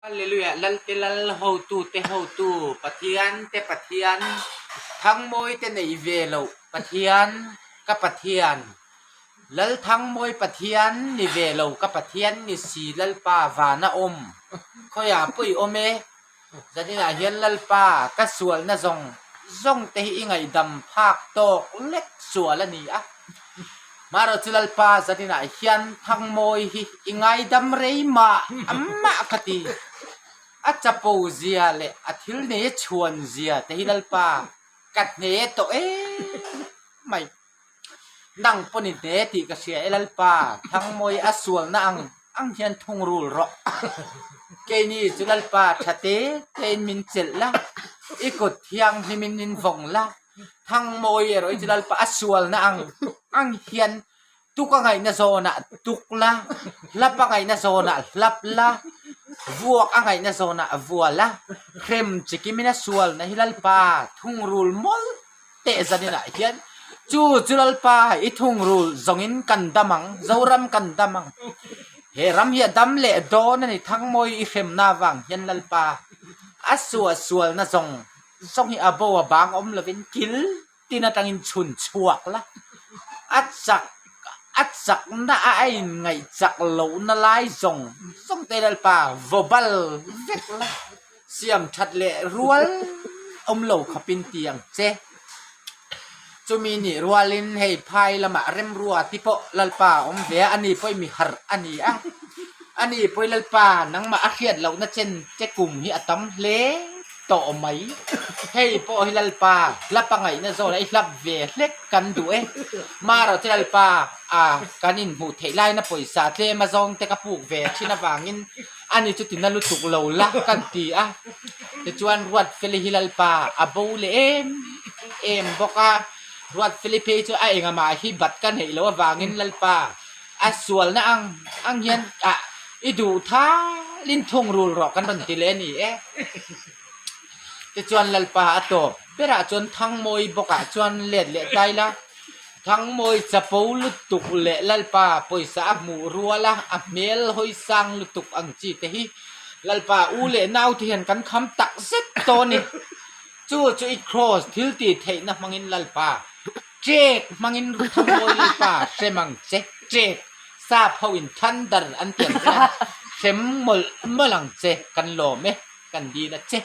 Hallelujah Lalte Lal hotute hotu Pathian te Pathian Thangmawi te nei ve loh Pathian ka Pathian Lal Thangmawi Pathian ni ve lo ka Pathian ni si Lalpa vana awm khawiah pawh i awm e Zaninah hian Lalpa ka sualna zawng zawng te hi i ngaihdam phak tawk lek sual a ni a. Marawh chu Lalpa zaninah hian Thangmawi hi i ngaidam rei mah mah ka ti. A chapo zia leh a thil nei a chhuan zia te hi Lalpa ka hne tawh em mai. Nang pawn i hne tih ka hria e Lalpa, Thangmawi a sualna ang ang hian thungrul rawh. Keini chu Lalpa tha te tein min chelh la, i kut thianghlimin min vawng la. Thangmawi erawh hi chu Lalpa a sualna ang ang hian tuk a ngaihna zawnah tuk la, hlap a ngaihna zawnah hlap la, vuak a ngaihna zawnah vua la, hrem chikimin a sualna hi Lalpa thungrul mawlh teh zaninah hian chu chu Lalpa i thungrul zawngin kan dam ang, Zoram kan dam ang. He ram hi a dam leh dawn a ni Thangmawi i hremna avang hian Lalpa a suah sualna zawng zawng hi a bo a bang awm lovin kil tin atangin chhun chhuak la, a chak a chakna a a inngaih chak lohna lai zawng zawng te Lalpa vaw bal vek la. Siam that leh rual awm lo khawpin ti ang che. Chumi nih rualin hei phai lamah remrua ti pawh Lalpa a awm ve a, ani pawh i mi harh a ni a. Ani pawh i Lalpa nangmah a hriat lohna chen che kum hi a tam hle tawh mai. Hei pawh hi Lalpa hlap a ngaihna zawn a i hlap ve hlek kan duh e. Marawh chu Lalpa a kan inhmuh theih laina pawisa tlem a zawng te ka puk ve thin avangin Ani chu tina lutuk lo la kan ti a, tichuan Ruatfeli hi Lalpa a bo leh em em bawk a, Ruatfeli phei chu a engamah hi bat ka neih loh avangin Lalpa a sualna ang ang hian ah i duh thalin thungrul rawh kan rawn ti leh a ni e. Tichuan Lalpa a tawp berah chuan Thangmawi bawkah chuan let leh ta ila, Thangmawi chapo lutuk leh Lalpa pawisa a hmuh rual a, a hmel hawi sang lutuk ang chi te hi Lalpa u leh nau te hian kan kham tak zet tawh a ni. Chu chu i kraws thil tih theihna hmangin Lalpa ṭek hmangin Thangmawi Lalpa hrem ang che, ṭek sap ho in thunder an ti ang chuan hrem mawlh mawlh ang che kan lawm e. Kan dil a che.